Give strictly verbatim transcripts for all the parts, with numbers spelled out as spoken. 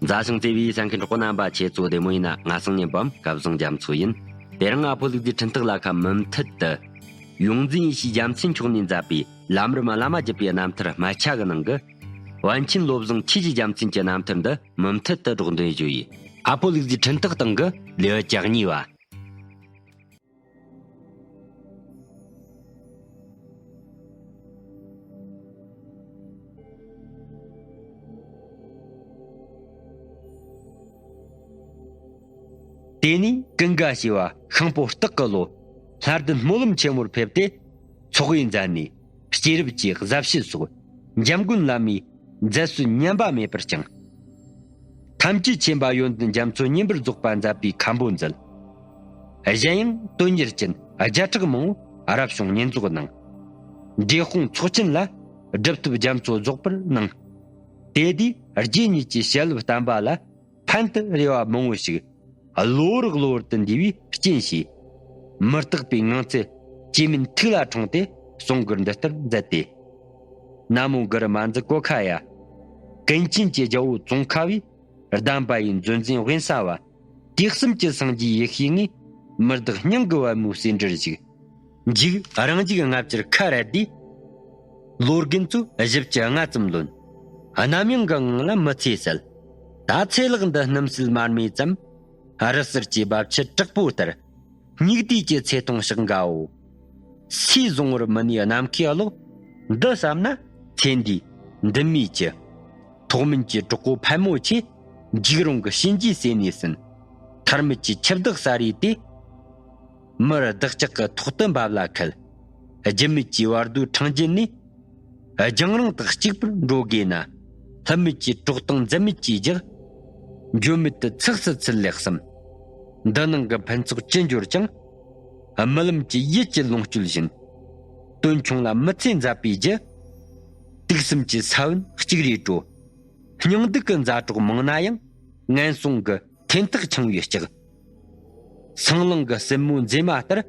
མཛའ་ཞིང་བརྩེ་བའི་གསན་མཁན་གྲོགས་པོ་རྣམ་པ། ཁྱེད་ཚོ་བདེ་མོ་ཡིན་ན། ང་སང་ཉིན་པའམ་སྐལ་བཟང་རྒྱ་མཚོ་ཡིན། དེ་རིང་ཨ་ཕོ་ལུག་རྫིའི་འཕྲིན་སྟེགས་ལ་ཁ། མུ་མཐུད་དུ་ཡོངས་འཛིན་ཡེ་ཤེས་རྒྱལ་མཚན་མཆོག་ནས་མཛད་པའི་ལམ་རིམ་བླ་མ་བརྒྱུད་པའི་རྣམ་ཐར་སྨད་ཆ་གི་ནང་གི། པཎ་ཆེན་བློ་བཟང་ཆོས་ཀྱི་རྒྱལ་མཚན་གྱི་རྣམ་ཐར་འདི་མུ་མཐུད་དུ་སྒྲོག་འདོན་ཞུ་ཡི། ཨ་ཕོ་ལུག་རྫིའི་འཕྲིན་སྟེགས་སྟེང་གི་ལེའུ་བཅུ་གཉིས་པ། དེ་ནས་ཀུན་དགའ་ཞེས་པ་ཤིང་ཕོ་སྟག་གི་ལོ། ལྷ་ལྡན་སྨོན་ལམ་ཆེན་མོར་ཕེབས་ཏེ། ཚོགས་དབུས་མཛད་ནས་སྐྱེས་རབས་ཀྱི་ཟབ་བཤད་སོགས་འཇམ་མགོན་བླ་མའི་མཛད་སྲོལ་ཉམས་པ་མེད་པར་བསྐྱངས། ཐམས་ཅད་མཁྱེན་པ་ཡོན་ཏན་རྒྱ་མཚོ་བསྙེན་པར་རྫོགས་པ་མཛད་པའི་མཁན་པོ་མཛད། གཞན་ཡང་དོན་གཉེར་ཅན་བརྒྱ་ཕྲག་མང་པོ་རབ་བྱུང་བསྙེན་རྫོགས་གནང་། འབྲས་སྤུངས་ཚོགས་ཆེན་ལ་སྒྲུབ་ཐབས་རྒྱ་མཚོ་རྫོགས་པར་གནང་། དེ་དུས་རྗེ་ཉིད་ཀྱི་བཤད་ལུགས་བསྟན་པ་ལ་ཕན་དུ་རེ་བ་མང་བོ་ཞིག་གློ་བུར་གློ་བུར་དུ་འདུས་པའི་རྐྱེན་གྱིས། མི་རྟག་པའི་ངང་ཚུལ་སྐྱེ་མེད་ཐུགས་ལ་འཁྲུངས་ཏེ། གསུང་མགུར་འདི་ལྟར་མཛད་དེ། ན་མོ་གུ་རུ་མ་འཛི་ཀོ་ཁ་ཡ། ཀུན་མཁྱེན་གྱི་རྒྱལ་པོ་ཙོང་ཁ་བས། གདམས་པ་ཡི་མཛོད་འཛིན་དབེན་ས་བ། དུས་གསུམ་གྱི་སངས་རྒྱས་ཡེ་ཤེས་ངས། མི་བདག་སྙིང་གི་པད་མོའི་ཟེའུ་འབྲུར་བཞུགས། འཇིགས་རང་འཇིགས་ལྔ་བཅུར་ཁ་རལ་དུས། ལོ་རྒན་ཚོ་བཞི་བཅུ་ལྔ་ཙམ་ལོན། རྣམ་གཡེང་གི་ངང་ལ་མི་ཚེ་བསལ། ད་ཚེ་ལེགས་འདི་སྣུམ་ཟད་མར་མེ་ཙམ། རི་གསེར་གྱི་འབབ་ཆུ་དྲག་པོ་ལྟར། སྙིགས་དུས་ཀྱི་ཚེ་ཐུང་ཕྱག་འགའོ། ཟས་བཟང་བོར་མི་ནུས་ནམ་མཁའི་གློག། འདི་བསམ་ན་ཚེ་འདིའི་འདི་མོས་ཀྱི། ཐོག་མེད་ཀྱི་གྲོགས་པོ་ཕལ་མོ་ཆེ། འཇིགས་རུང་གི་གཤིན་རྗེའི་ཟེར་ནས་ཟིན། ཐར་མེད་ཀྱི་འཆི་བདག་ས་རུས་ཏེ། མི་བདག་ཅག་གི་ཐོག་ཏུ་འབབ་ལ་ཁད། རྒྱུ་མེད་ཀྱི་བར་དོའི་འཕྲང་རྒྱུད་ནས། རྒྱང་རིང་དུ་གཅིག་པུར་འགྲོ་དགོས་ན། ལྷུ་མེད་ཀྱི་གྲོགས་དང་འཛིན་མེད་ཀྱི་རྒྱགས། འགྱོད་མེད་དུ་ཚིགས་སུ་ཚུད་ལེགས་སམ། འདི་ནང་གི་ཕུན་ཚོགས་ཅི་འབྱོར་ཀྱང་། རྨི་ལམ་གྱི་ཡིད་ཀྱི་ལོངས་སྤྱོད་བཞིན། དོན་ཆུང་ལ་མི་ཚེ་མཛད་པའི་རྒྱུ། དུག་གསུམ་གྱི་ས་བོན་གཅིག་རེ་དྲོ། སྙིང་སྡུག་གི་མཛའ་གྲོགས་མང་ན་ཡང་། ངན་སོང་གི་འཐེན་ཐག་འཆིང་བའི་ལྕགས། སེང་གླིང་གི་སྲིན་མོ་མཛེས་མ་ལྟར།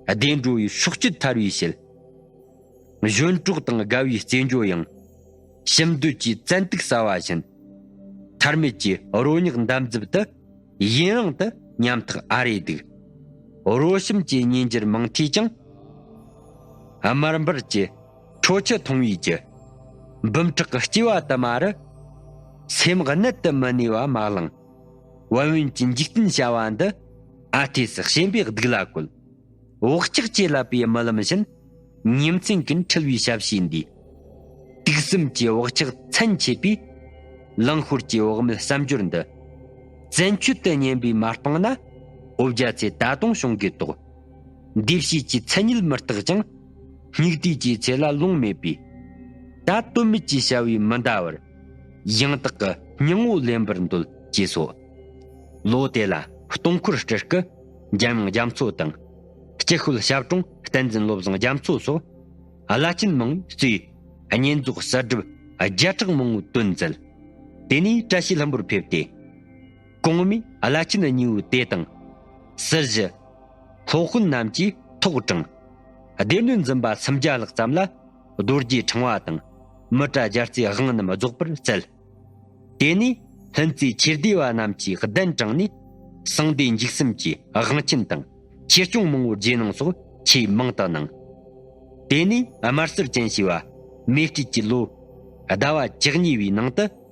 བདེ་འགྲོ་ཡི་སྲོག་གཅོད་ཐར་བའི་ཕྱིར། གཞོན་གྲོགས་དང་དགའ་བའི་རྩེད་འཇོ་ཡང་། ཞི་འདོད་ཀྱི་བཙན་ཐིག་ཟ་བ་བཞིན། ཐར་མེད་ཀྱི་རོ་མྱགས་འདམ་རྫབ་ཏུ། ཡུན་རིང་དུ་ཉམ་ཐག་ཨ་རེ་སྡུག། རོ་ཞིམ་གྱི་ཉིན་འགྱུར་མང་ཐོས་ཀྱང་། དམར་འབར་གྱི་ཁྲོ་ཆུ་འཐུང་བའི་རྒྱུ། འབུམ་ཕྲག་གི་སྐྱེ་བ་དུ་མ་རུ། སེམས་གནད་དུ་མི་གནས་པ་མ་བླངས། བན་བོན་གྱི་འཇིག་རྟེན་བྱ་བ་འདི། ཨ་ཐེ་སི་ཞེན་པའི་སྡུག་ལ་བཀོད། བག་ཆགས་ཀྱིས་བསླད་པའི་རྨི་ལམ་བཞིན། ཉིན་མཚན་གྱིས་འཁྲུལ་བའི་ཞབས་ཕྱི་འདིས། དུག་གསུམ་གྱི་བག་ཆགས་མཚན་ཆད་པས། རླངས་འཁོར་གྱི་བག་མེད་བསམ་སྦྱོར་འདི། བཙན་ཆོད་དུ་ཉན་པས་མ་སྤངས་ན། འོ་བརྒྱལ་ཚེ་ད་དུང་བྱུང་གི་དོགས། འདས་ཕྱིན་གྱི་མཚན་ཉིད་མི་རྟག་ཅིང་། སྙིགས་དུས་ཀྱི་ཚེ་ལ་ལོང་མེད་པས། ད་དོན་མེད་ཀྱི་བྱ་བས་མི་འདའ་བར། ཡང་དག་གི་སྙིང་བོ་ལེན་པར་འདོད་ཅེས་སོ། ལོ་དེ་ལ་སྟོང་འཁོར་སྤྲུལ་སྐུ་འཇམ་དབྱངས་རྒྱ་མཚོ་དང་། སྐྱིད་ཤོད་ཞབས་དྲུང་བསྟན་འཛིན་བློ་བཟང་རྒྱ་མཚོ་སོགས། བླ་ཆེན་མང་བོས་གཙོས་བསྙེན་རྫོགས་གསལ་སྒྲུབ་བརྒྱ་ཕྲག་མང་བོའི་དོན་མཛད། དེ་ནས་བཀྲ་ཤིས་ལྷུན་པོར་ཕེབས་ཏེ། གོང་མའི་བླ་ཆེན་གཉིས་པོ་དེ་དང་། སྲིད་ཞི། སློབ་དཔོན་རྣམས་ཀྱིས་ཐོག་དྲངས། སྡེ་སྣོད་འཛིན་པ་སུམ་བརྒྱ་ལྷག་ཙམ་ལ་རྡོ་རྗེ་ཕྲེང་བ་དང་། མི་ཏྲ་རྒྱལ་རྩེའི་དབང་རྣམས་རྫོགས་པར་སྩལ། དེ་ནས་ལྷུན་རྩེའི་ཆོས་སྡེ་བ་རྣམས་ཀྱིས་གདན་དྲངས་ནས། གསང་བདེ་འཇིགས་གསུམ་གྱི་དབང་ཆེན་དང་། ཆོས་སྐྱོང་མང་བོ་རྗེས་གནང་སོགས་ཆེས་མང་དུ་གནང་། དེ་ནས་དམར་སེར་ཅན་ཞེས་པ་མེ་སྤྲེལ་གྱི་ལོ་ཟླ་བ་བཅུ་གཉིས་པའི་ནང་དུ།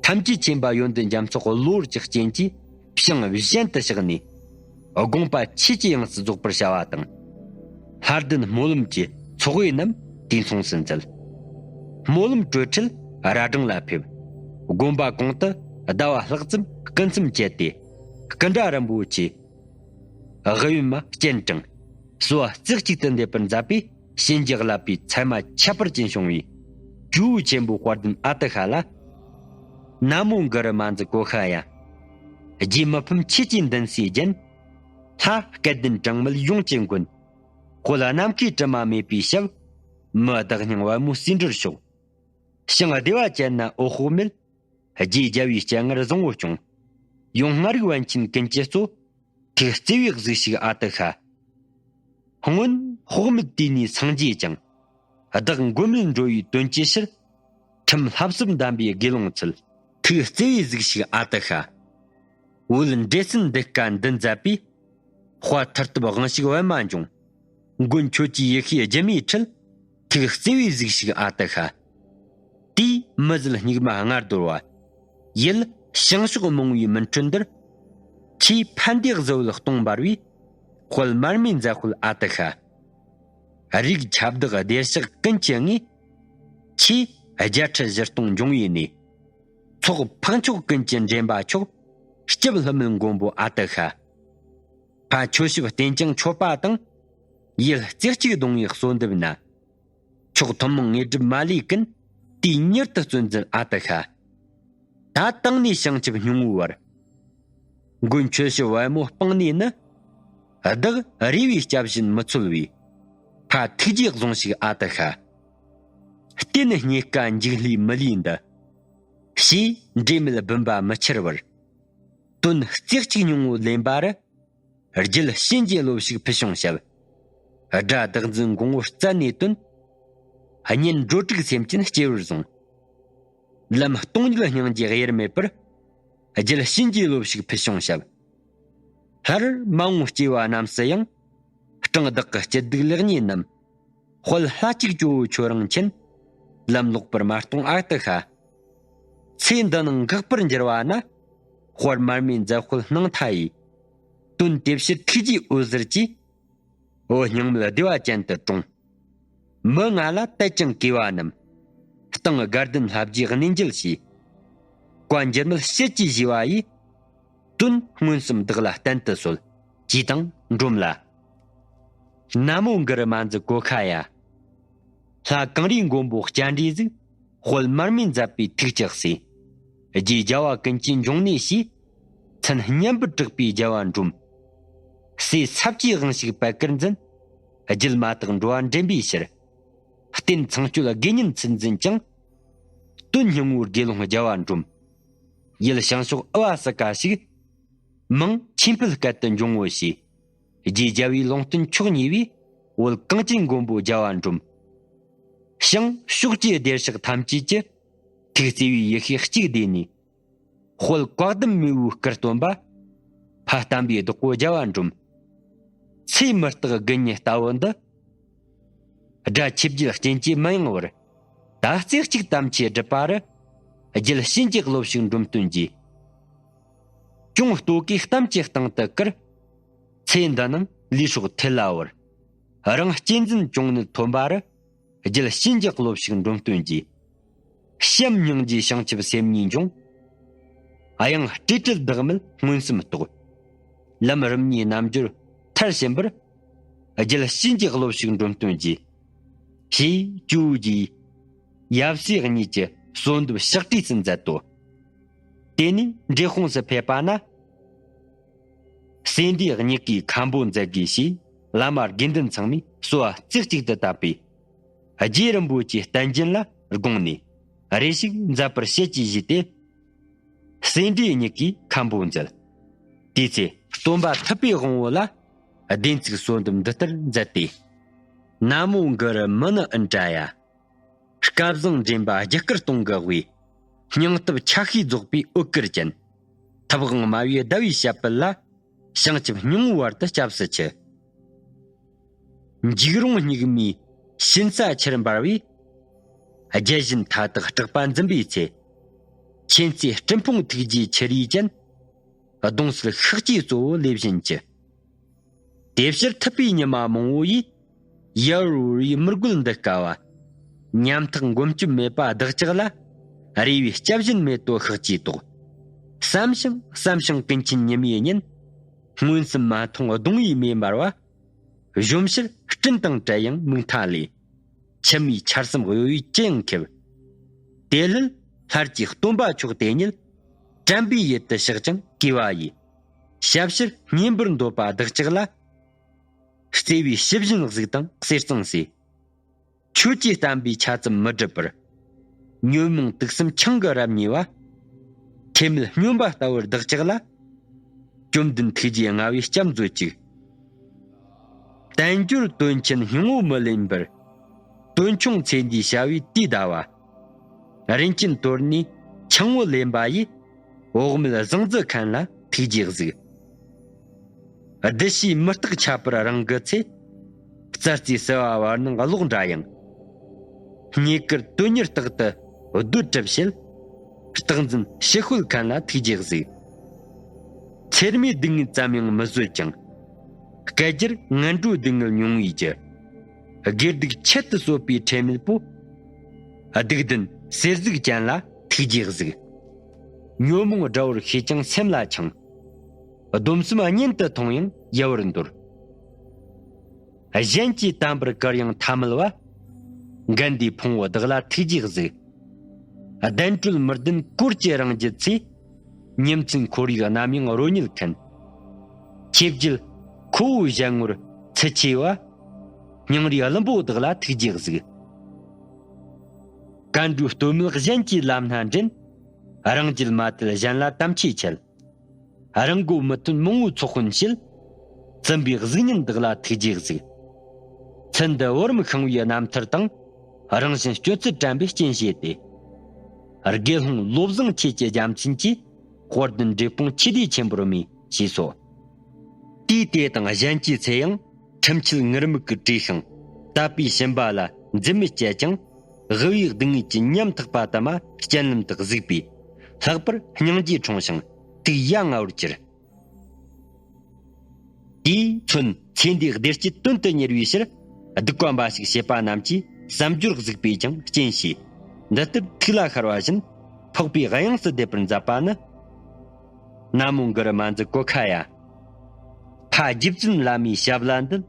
ཐམས་ཅད་མཁྱེན་པ་ཡོན་ཏན་རྒྱ་མཚོ་གློ་བུར་གྱི་རྐྱེན་གྱིས་བྱང་གཞན་དུ་གཤེགས་ནས། དགོངས་པ་ཆོས་ཀྱི་དབྱིངས་སུ་རྫོགས་པར་བྱ་བ་དང་། ལྷ་ལྡན་སྨོན་ལམ་གྱི་ཚོགས་དབུས་རྣམས་དུས་མཚུངས་སུ་མཛད། སྨོན་ལམ་གྲོལ་འཕྲལ་ར་སྒྲེང་ལ་ཕེབས། དགོན་པ་གོང་དུ་ཟླ་བ་ལྷག་ཙམ་སྐུ་མཚམས་བཅད་དེ། སྐུ་འདྲ་རིན་པོ་ཆེ་དབུས་མ་སྤྱན་དྲངས། གསོལ་བ་རྩེ་གཅིག་ཏུ་འདེབས་པར་མཛད་པས། བྱིན་གྱིས་བརླབས་པའི་མཚན་མ་ཁྱད་པར་ཅན་བྱུང་བས། ཇོ་བོའི་ཆེན་པོ་དཔལ་ལྡན་ཨ་ཏི་ཤ་ལ། ན་མོ་གུ་རུ་མ་འཛི་ཀོ་ཤ་ཡ། རྗེ་མི་ཕམ་ཆོས་ཀྱི་མདུན་སའི་རྒྱན། ལྷ་སྐལ་ལྡན་གྲངས་མེད་ཡོངས་ཀྱི་མགོན། དཔལ་ནམ་མཁའི་དྲི་མ་མེད་པའི་ཞབས། མི་བདག་སྙིང་པད་མོའི་ཟེའུ་འབྲུར་ཕྱོགས། ཞིང་བདེ་བ་ཅན་ན་འོད་དཔག་མེད། རྗེ་རྒྱལ་བའི་སྤྱན་སྔར་བཟང་བོ་སྐྱོང་། ཡང་སྔར་བས་པཎ་ཆེན་ཀུན་གྱི་གཙོ། ཐུགས་བརྩེ་བས་གཟིགས་ཤིག་ཨ་ཏི་ཤ། སྔོན་དཔག་མེད་དུས་ནས་སངས་རྒྱས་ཀྱང་། བདག་མགོན་མེད་འགྲོ་བའི་དོན་གྱི་ཕྱིར། ཁྲིམས་བསླབ་གསུམ་གདམས་པའི་དགེ་སློང་ཚུལ། ཐུགས་བརྩེ་བའི་གཟུགས་ཤིག་ཨ་ཏི་ཤ། བོད་འདྲེ་སྲིན་འདི་ཀ་འདི་མཛད་པའི། དཔའ་མཐུ་སྟོབས་དབང་ཕྱུག་པད་མ་འབྱུང་། མགོན་ཁྱོད་ཀྱི་ཡེ་ཤེས་སྒྱུ་མའི་ཁྲིད། ཐུགས་བརྩེ་བའི་གཟུགས་ཤིག་ཨ་ཏི་ཤ། དེས་མི་བཟད་སྙིགས་མ་ལྔ་བདོར་བ། ཡུལ་བྱང་ཕྱོགས་རྨོངས་པའི་མུན་ཁྲོད་འདིར། ཁྱེད་ཕན་བདེ་གཟི་འོད་སྟོང་འབར་བའི། དཔལ་མར་མེ་མཛད་དཔལ་ཨ་ཏི་ཤ། རིགས་ཁྱབ་བདག་བདེ་གཤེགས་ཀུན་གྱི་ངོས། ཁྱེད་རྒྱལ་ཕྲན་བཞི་སྟོང་འབྱུང་བའི་གནས། ཚོགས་འཕགས་མཆོག་ཀུན་གྱི་འདྲེན་པ་མཆོག། སྐྱབས་ལྷ་མིན་མགོན་པོ་ཨ་ཏི་ཤ། ཕ་ཁྱོད་ཞབས་བརྟན་ཅིང་མཆོད་པ་དང་། ཡུལ་རྩེ་གཅིག་གདུང་བའི་གསོལ་འདེབས་ན། མཆོག་ཐུན་མོང་དངོས་གྲུབ་མ་ལུས་ཀུན། དུས་མྱུར་དུ་བརྩོན་མཛད་ཨ་ཏི་ཤ། ད་དང་ནས་བྱང་ཆུབ་སྙིང་པོའི་བར། མགོན་ཁྱོད་ཞབས་པད་མོ་སྤངས་ནས་ནི། བདག་རེ་བའི་སྐྱབས་བཞིན་མི་འཚོལ་བའི། ཕ་ཐུགས་རྗེས་བཟུང་ཞིག་ཨ་ཏི་ཤ། བརྟེན་རྙེད་དཀའ་འཇིགས་ལུས་མི་ལུས་འདི། ཞེས་འབྲལ་མེད་འབུམ་པ་མི་འཆར་བར། དོན་རྩེ་གཅིག་སྙིང་པོ་ལེན་པར། རྒྱལ་གཤིན་རྗེ་སློབ་ཞིག་ཕུལ་བྱུང་ཞབས། དགྲ་བདག་འཛིན་འགོང་པོ་རྩད་ནས་བཏོན། གཉེན་འགྲོ་དྲུག་སེམས་ཅན་སྐྱེ་བར་བཟུང་། ལམ་སྟོང་ཉིད་སྙིང་རྗེ་དབྱེར་མེད་པར། རྒྱལ་གཤིན་རྗེ་སློབ་ཞིག་ཕུལ་བྱུང་ཞབས། སླར་མ་འོངས་སྐྱེ་བ་རྣམས་སུ་ཡང་། སྤྲང་བདག་གི་སྐྱིད་སྡུག་ལེགས་ཉེས་རྣམས། དཔལ་ལྷ་གཅིག་ཇོ་བོ་ཁྱོད་རང་མཁྱེན། ལམ་ལོག་པར་མ་གཏོང་ཨ་ཏི་ཤ། ཚེ་འདི་ནང་འགག་པར་འགྱུར་བ་ན། དཔལ་མར་མེ་མཛད་དཔལ་སྣང་མཐའ་ཡས། དོན་དེ་ཕྱིར་ཐུགས་རྗེའི་འོད་ཟེར་གྱིས། འོད་སྙིང་མེད་བདེ་བ་ཅན་དུ་དྲངས། མི་ང་ལ་དད་ཅིང་གུས་པ་རྣམས། སྟེང་དགའ་ལྡན་ལྷ་བརྒྱའི་གནས་མཇལ་ཞེས། བཀའ་འགྱུར་མེད་ཞལ་གྱིས་བཞེས་པ་ཡིས། དོན་མངོན་སུམ་བདག་ལ་བསྟན་དུ་གསོལ། ཅེས་དང་འབྲོམ་ལ། ན་མོ་གུ་རུ་མ་འཛི་གོ་ཁ་ཡ། ལྷ་གངས་རིའི་མགོན་པོ་སྤྱན་འདྲེན་གཟིགས། དཔལ་མར་མེ་མཛད་པའི་ཐུགས་ཀྱི་སྲས། རྗེ་རྒྱལ་བ་ཀུན་གྱི་འབྱུང་གནས་ཞེས། མཚན་སྙན་པར་གྲགས་པའི་རྒྱལ་བ་འབྲོམ། སྲས་ཚབ་ཀྱི་དབང་ཕྱུག་པད་དཀར་འཛིན། རྒྱུད་མ་དག་འགྲོ་བ་འདྲེན་པའི་ཕྱིར། རྟེན་ཚངས་སྤྱོད་དགེ་བསྙེན་ཚུལ་འཛིན་ཅིང་། དོན་སྙིང་པོའི་དགེ་སློང་རྒྱལ་བ་འབྲོམ། ཡུལ་བྱང་ཕྱོགས་ཨུ་བ་སི་ཀ་ཞིག། མིང་ཆོས་འཕེལ་སྐད་དུ་འབྱུང་ངོ་ཞེས། རྗེ་རྒྱལ་བའི་ལུང་བསྟན་མཆོག་ཉེས་པའི། བོད་གངས་ཅན་མགོན་པོ་རྒྱལ་བ་འབྲོམ། བྱང་ཕྱོགས་ཀྱི་བདེ་གཤེགས་ཐམས་ཅད་ཀྱི། ཐུགས་བརྩེ་བའི་ཡེ་ཤེས་གཅིག་བསྡུས་ནས། དཔལ་བཀའ་གདམས་མེས་པོའི་སྐུར་སྟོན་པ། ཕ་བསྟན་པའི་བདག་པོ་རྒྱལ་བ་འབྲོམ། ཚེ་མི་རྟག་དགུ་ཉིད་ལྟ་བུ་འདི། དགྲ་ཆོས་བརྒྱད་རྐྱེན་གྱིས་མི་གཡེང་བར། ད་རྩེ་གཅིག་དམ་ཆོས་སྒྲུབ་པར། རྒྱལ་གཤིན་རྗེ་སློབ་ཞིག་འབྲོམ་སྟོན་གྱིས། ཅུང་ལྟོ་གོས་གཏམ་གྱི་སྟེང་དུ་བཀུར། ཚེ་འདི་ནང་ལུས་སྲོག་ཐལ་ལ་བར། རང་གཅེས་འཛིན་ཅུང་ནུས་ཐོན་པར། རྒྱལ་གཤིན་རྗེ་སློབ་ཞིག་འབྲོམ་སྟོན་གྱིས། བྱམས་སྙིང་རྗེའི་བྱང་ཆུབ་སེམས་ཉིད་འབྱུང་། དབྱངས་སྤྲོས་བྲལ་བདག་མེད་མངོན་སུམ་རྟོགས། ལམ་རིམ་གཉིས་རྣལ་འབྱོར་མཐར་ཕྱིན་པར། རྒྱལ་གཤིན་རྗེ་སློབ་ཞིག་འབྲོམ་སྟོན་གྱིས། ཞེས་ཇོ་བོ་རྗེས། ཡབ་སྲས་གཉིས་ཀྱི་གསོལ་འདེབས་ཕྱག་བྲིས་སུ་མཛད་དོ། དེ་ནས་འབྲས་སྤུངས་སུ་ཕེབས་པ་ན། སྲས་འདིའི་གཉིས་ཀའི་མཁན་པོ་མཛད་དགོས་ཞེས། བླ་མ་དགེ་འདུན་ཚང་མས་གསོལ་བ་རྩེ་གཅིག་ཏུ་བཏབ་པས། རྗེ་རིན་པོ་ཆེའི་བསྟན་རྒྱུན་ལ་དགོངས་ནས། རེ་ཞིག་མཛད་པར་ཞལ་གྱིས་བཞེས་ཏེ། སྲས་འདྲེ་གཉིས་ཀྱིས་མཁན་པོ་མཛད། དེའི་ཚེ་སྟོན་པ་ཐུབ་པའི་དབང་པོ་ལ། བདེན་ཚིག་གསོལ་འདེབས་འདི་ལྟར་མཛད་དེ། ན་མོ་གུ་རུ་མུ་ནི་ཨིན་དྲ་ཡ། སྐལ་བཟང་འདྲེན་པ་རྒྱུ་སྐར་སྟོང་གི་དབུས། སྙིང་སྟོབས་ཆ་ཤས་རྫོགས་པའི་འོད་དཀར་ཅན། ཐུབ་དབང་སྨྲ་བའི་ཟླ་བའི་ཞབས་པད་ལ། བྱང་ཆུབ་སྙིང་པོའི་བར་དུ་སྐྱབས་སུ་མཆི། འཇིགས་རུང་སྙིགས་མའི་ཞིན་ས་ཆེར་འབར་བས། རྒྱལ་བཞིན་མཐའ་དག་སྐྲག་པ་འཛིན་པའི་ཚེ། མཁྱེན་བརྩེ་སྤྲིན་ཕུང་ཐུགས་རྗེའི་ཆུ་རིས་ཅན། གདུང་སྲས་ཤཱཀྱའི་གཙོ་བོ་ལེགས་བཞིན་གྱི། དེ་ཕྱིར་ཐུབ་པའི་ཉི་མ་མང་པོ་ཡིས། ཡལ་བའི་མི་རྒོད་འདི་དཀའ་བ། ཉམ་ཐག་མགོན་སྐྱབས་མེད་པ་བདག་ཅག་ལ། རེ་བའི་སྐྱབས་བཞིན་མེ་ཏོག་ཤཱཀྱའི་ཏོག། བསམ་ཞིང་བསམ་ཞིང་ཀུན་མཁྱེན་ཉི་མའི་གཉེན། མངོན་སུམ་མ་མཐོང་གདུང་བའི་མེ་འབར་བ། གཞོམ་ཕྱིར་སྤྲིན་དང་བྲལ་ཡང་མིག་མཐའ་ལས། འཆི་མེད་ཆར་ཟིམ་གཡོ་བས་ཅི་ཡང་ཁེབས། དེ་སླད་སླར་གྱིས་སྟོན་པ་མཆོག་དེ་ཉིད། དྲན་པའི་ཡུལ་དུ་གཤེགས་ཀྱང་གུས་པ་ཡིས། ཞབས་ཕྱིར་བསྙེན་པར་འདོད་པ་བདག་ཅག་ལ། བརྩེ་བའི་ཞུ་བཞིན་གཟིགས་དང་གསེར་གཙང་སྲས། ཁྱོད་ཀྱི་བསྟན་པའི་ཆ་ཙམ་མི་སྒྲུབ་པར། ཉོན་མོངས་དུག་གསུམ་ཆང་གི་རབ་ཉེས་པ། ཐེ་མེད་སྨྱོན་པ་ལྟ་བུར་བདག་ཅག་ལ། བཅོམ་ལྡན་ཐུགས་རྗེའི་མངའ་བའི་སྐྱབས་མཛོད་ཅིག། དལ་འབྱོར་དོན་ཆེན་སྙིང་པོ་མི་ལེན་པར། དོན་ཆུང་ཚེ་འདིའི་བྱ་བའི་དུས་འདའ་བ། རིན་ཆེན་དོར་ནས་ ཆང་བུ་ལེན་པ་ཡིས། འོག་མིན་བཟང་རྫི་མཁན་ལ་ཐུགས་རྗེས་གཟིགས། བདུད་བཞིའི་མུ་སྟེགས་ཁྱད་པར་རང་གི་ཚེ། རྩྭ་རྩེའི་བསིལ་བ་བར་སྣང་གློག་འདྲ་ཡང་། རྙེད་དཀར་དོན་གཉེར་རྟག་ཏུ་སྡོད་གྲབས་བྱེད། རྟག་འཛིན་ཕྱི་ཤོད་མཁན་ལ་ཐུགས་རྗེས་གཟིགས། ཚེར་མའི་སྡུག་བསྔལ་ཙམ་ཡང་མི་བཟོད་ཅིང་། བསྐལ་བརྒྱར་ངན་འགྲོའི་སྡུག་བསྔལ་མྱོང་བའི་རྒྱུ། དགེ་སྡིག་ཆེད་དུ་གསོད་པའི་ཁྲེལ་མེད་པོ། སྡིག་ལྡན་གསེར་གཟིགས་ཅན་ལ་ཐུགས་རྗེས་གཟིགས། ཉོན་མོངས་དགྲ་བོར་ཤེས་ཀྱང་སེམས་ལ་འཆིང་། སྡོམ་གསུམ་གཉེན་དུ་མཐོང་ཡང་ཡལ་བར་འདོར། གཞན་གྱིས་དམ་པར་བཀུར་ཡང་ཐ་མལ་བ། འགལ་འདུའི་ཕུང་བོ་བདག་ལ་ཐུགས་རྗེས་གཟིགས། ལྡན་གྲོལ་མི་ལྡན་གོར་གྱི་རང་རྒྱུད་ཚེ། ཉིན་མཚན་ཁོར་ཡུག་ནམ་ཡང་རོ་ཉལ་མཁན། ཆོས་བརྒྱུད་ཁོ་བོའི་གཞན་ངོར་ཚུལ་ཆེ་བ། སྙིང་རུས་བླུན་པོ་བདག་ལ་ཐུགས་རྗེས་གཟིགས། ཀ་འགྲོའི་སྟོད་སྨད་གཞན་གྱི་ལམ་སྣ་འདྲེན། རང་རྒྱུད་མ་དད་གཞན་ལ་དམ་ཆོས་འཆལ། རང་མགོ་མི་ཐོན་མང་བོའི་ཚོགས་དཔོན་བྱེད། བཙུན་པའི་གཟུགས་བརྙན་བདག་ལ་ཐུགས་རྗེས་གཟིགས། ཚུལ་འདི་བུ་རམ་ཤིང་བའི་རྣམ་ཐར་དང་། རང་བཞིན་སྤྱོད་ཚུལ་དྲན་པའི་རྐྱེན་བྱས་ཏེ། དགེ་སློང་བློ་བཟང་ཁྱེད་ཀྱི་རྒྱལ་མཚན་གྱིས། དཔལ་ལྡན་འབྲས་སྤུངས་ཆོས་སྡེའི་ཆེན་པོར་མོས་ཞེས་སོ། དུས་དེ་དང་གཞན་གྱི་ཚེ་ཡང་ཁྲིམས་ཆད་ངུར་སྨྲིག་གིས་བྲིས་ཤིང་། དད་པའི་ཞེན་པ་ལ་འཛིན་མེད་བཅད་ཀྱང་། དབུལ་བའི་སྡུག་བསྔལ་གྱི་ཉམ་ཐག་པ་དུ་མ་སྤྱན་ལམ་དུ་གཟིགས་པས། ལྷག་པར་སྙིང་རྗེ་འཁྲུངས་ཤིང་ཐུགས་ཡ་ང་བར་གྱུར། དེས་མཚོན་ཚེ་འདིའི་བདེ་སྐྱིད་དོན་དུ་གཉེར་བའི་ཕྱིར། སྡིག་པ་འབའ་ཞིག་བྱེད་པ་རྣམས་ཀྱིས་བསམ་སྦྱོར་གཟིགས་པས་ཀྱང་རྐྱེན་བྱས། འདི་ལྟར་ཐུགས་ལ་ཤར་བ་བཞིན་འཕགས་པའི་དབྱངས་སུ་བསྡེབས་པར་མཛད་པ་ནི། ན་མོ་གུ་རུ་མ་འཛི་ཀོ་ཁ་ཡ། ཕ་རྗེ་བཙུན་བླ་མའི་ཞབས་ལ་འདུད།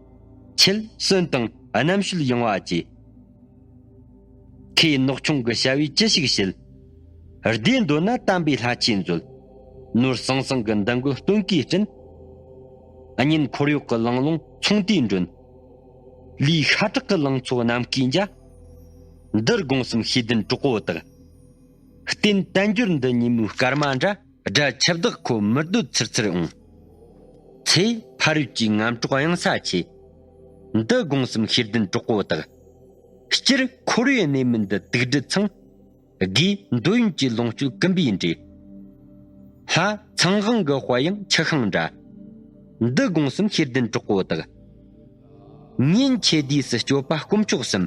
ཁྱེད་གསོན་དང་རྣམ་དཔྱོད་ཡངས་པ་ཀྱེ། ཁོས་ནག་ཆུང་གི་བྱ་བས་ཅི་ཞིག་བྱེད། བདེ་འདོད་ན་དམ་པའི་ལྷ་ཆོས་མཛོད། ནོར་ཟང་ཟིང་གི་འདུ་འགོད་སྟོན་ཀའི་སྤྲིན། གཉེན་འཁོར་གཡོག་གི་ལང་ལོང་ཚོང་དུས་མགྲོན། ལུས་ཤ་ཁྲག་གི་ལང་ཚོ་ནམ་མཁའི་འཇའ། འདི་དགོངས་སམ་ཤེས་ལྡན་གྲོགས་པོ་དག། རྟེན་དལ་འབྱོར་འདི་ཉིན་མོའི་སྐར་མ་འདྲ། དགྲ་འཆི་བདག་ཁོ་མི་སྡོད་ཚུར་ཚུར་འོང་། ཚེ་ཕ་རོལ་གྱི་ངན་གྲོགས་གཡང་ས་ཆེ། འདི་དགོངས་སམ་ཤེས་ལྡན་གྲོགས་པོ་དག། སྤྱིར་འཁོར་བའི་གནས་མིན་འདི་དུག་སྦྲུལ་ཚང་། དགེ་འདོད་ཡོན་གྱི་ལོངས་སྤྱོད་ཀུན་པའི་འབྲས། ལྷ་ཚངས་དབང་གི་དཔལ་ཡང་ཆུ་ཤིང་འདྲ། འདི་དགོངས་སམ་ཤེས་ལྡན་གྲོགས་པོ་དག། ཉིན་ཕྱེད་དུས་སུ་སྤྱོད་པ་དཀོན་མཆོག་གསུམ།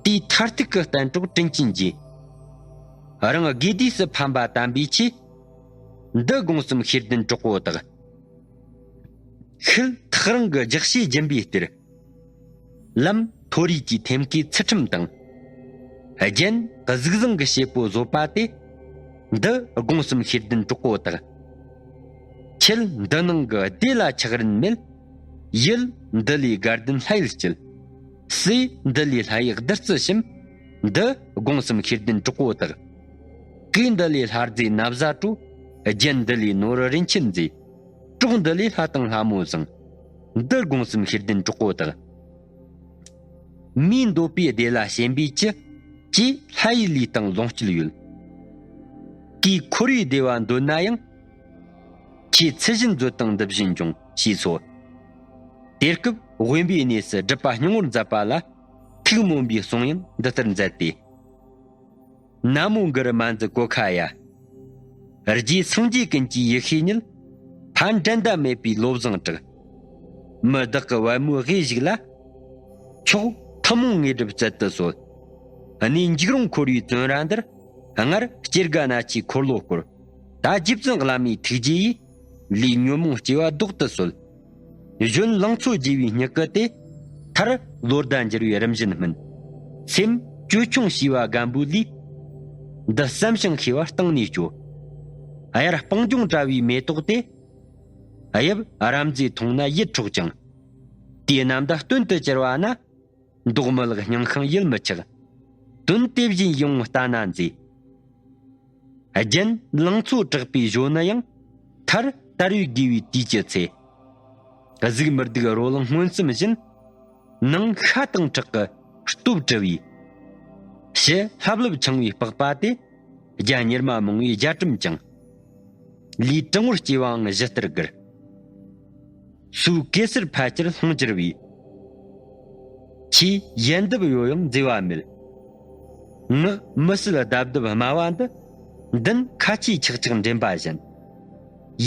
དེའི་མཐར་ཐུག་གི་གཏན་གྲོགས་དྲིན་ཅན་རྗེ། རང་དགེ་དུས་སུ་ཕན་པ་དམ་པའི་ཆོས། འདི་དགོངས་སམ་ཤེས་ལྡན་གྲོགས་པོ་དག། ཤུལ་ཐག་རིང་གི་རྒྱགས་ཕྱེ་སྦྱིན་པའི་གཏེར། ལམ་མཐོ་རིས་ཀྱི་ཐེམ་སྐས་ཚུལ་ཁྲིམས་དང་། རྒྱན་གཟུགས་བཟང་གི་བྱེད་པོ་བཟོད་པ་སྟེ། འདི་དགོངས་སམ་ཤེས་ལྡན་གྲོགས་པོ་དག། ཁྱེད་འདི་ནང་གི་བདེ་ལ་ཆགས་རན་མེད། ཡུལ་འདི་ལས་དགའ་ལྡན་ལྷ་ཡུལ་སྐྱིད། སྲས་འདི་ལས་ལྷ་ཡི་བདུད་རྩི་ཞིམ། འདི་དགོངས་སམ་ཤེས་ལྡན་གྲོགས་པོ་དག། གོས་འདི་ལས་ལྷ་རྫས་ན་བཟའ་སྤྲོ། རྒྱན་འདི་ལས་ནོར་རིན་ཆེན་མཛེས། གྲོགས་འདི་ལས་ལྷ་དང་ལྷ་མོ་བཟང་། འདི་དགོངས་སམ་ཤེས་ལྡན་གྲོགས་པོ་དག། མིའི་འདོད་པའི་བདེ་ལ་ཞེན་པའི་ཅི། ཅེས་ལྷ་ཡི་ལུས་དང་ལོངས་སྤྱོད་ཡོད། གིས་འཁོར་བའི་བདེ་བ་འདོད་ན་ཡང་། ཁྱེད་ཚུལ་བཞིན་མཛོད་དང་འདི་བཞིན་འབྱུང་ཞེས་སོ། དེ་སྐབས་དབེན་པའི་གནས་སུ་སྒྲུབ་པ་སྙིང་པོར་མཛད་པ་ལ་ཐུགས་སྨོན་པའི་གསུང་ཡང་འདི་ལྟར་མཛད་དེ། ན་མོ་གུ་རུ་མ་འཛི་ཀོ་ཁ་ཡ། རྗེ་སངས་རྒྱས་ཀུན་གྱི་ཡེ་ཤེས་ཉིད། ཕ་འགྲན་ཟླ་མེད་པའི་བློ་བཟང་གྲགས། མི་བདག་གི་པད་མོའི་དབུས་ཤིག་ལ། མཆོག་ཐུན་མོང་དངོས་གྲུབ་སྩལ་དུ་གསོལ། གནས་འཇིགས་རུང་འཁོར་བའི་བཙོན་ར་འདིར། སྔར་སྐྱེ་རྒ་ན་འཆིའི་འཁོར་ལོ་བསྐོར། ད་རྗེ་བཙུན་བླ་མའི་ཐུགས་རྗེ་ཡིས། ལས་ཉོན་མོངས་སྐྱེ་བ་ཟློག་ཏུ་གསོལ། གཞོན་ལང་ཚོ་རྒྱས་པའི་མྱུ་གུ་དེ། མཐར་ལོ་ཟླ་འགྱུར་བའི་རིམ་བཞིན་སྨིན། སེམས་ཅོལ་ཆུང་ཞི་བ་སྒམ་པོའི་ལུས། འདི་བསམ་ཞིང་ཤེས་པ་གཏིང་ནས་སྐྱོ། གཡར་སྤང་ལྗོངས་བཀྲ་བའི་མེ་ཏོག་དེ། གཡབ་རབ་མཛེས་མཐོང་ན་ཡིད་འཕྲོག་ཅིང་། དེའི་རྣམ་ཟླ་སྟོན་དུ་གྱུར་བ་ན། མདོག་མི་ལེགས་སྙིང་ཤིང་ཡིད་མི་ཆགས། དོན་དེ་བཞིན་ཡིད་འོང་ལྟ་ན་མཛེས། རྒྱན་ལང་ཚོ་གྲགས་པའི་གཞོན་ནུ་ཡང་། མཐར་དར་བའི་དགེ་བའི་དུས་ཀྱི་ཚེ། གཟུགས་མི་སྡུག་རོ་ལངས་སྔོན་བསམ་བཞིན། ནང་ཤ་དང་ཁྲག་གི་སྟོབས་གྲུབ་པའི། ཕྱི་ལྷབ་ལྷུབ་འཆང་བའི་པགས་པ་དེ། རྒྱ་གཉེར་མ་མང་བའི་རྒྱ་གྲམ་ཅིང་། ལུས་དྲང་བོར་སྐྱེ་བའང་གཞི་ལྟར་དགར། སོའི་གེ་སར་ཕལ་ཆེར་ལྷུང་གྱུར་བའི། ཆེས་ཡལ་འདབ་གཡོ་ཡང་མཛེས་པ་མེད། ངག་མི་སྲིད་རྡབ་རྡབ་དམའ་བ་འདི། མདུན་ཁ་ཆེའི་ཆག་ཆག་འདྲེན་པ་བཞིན།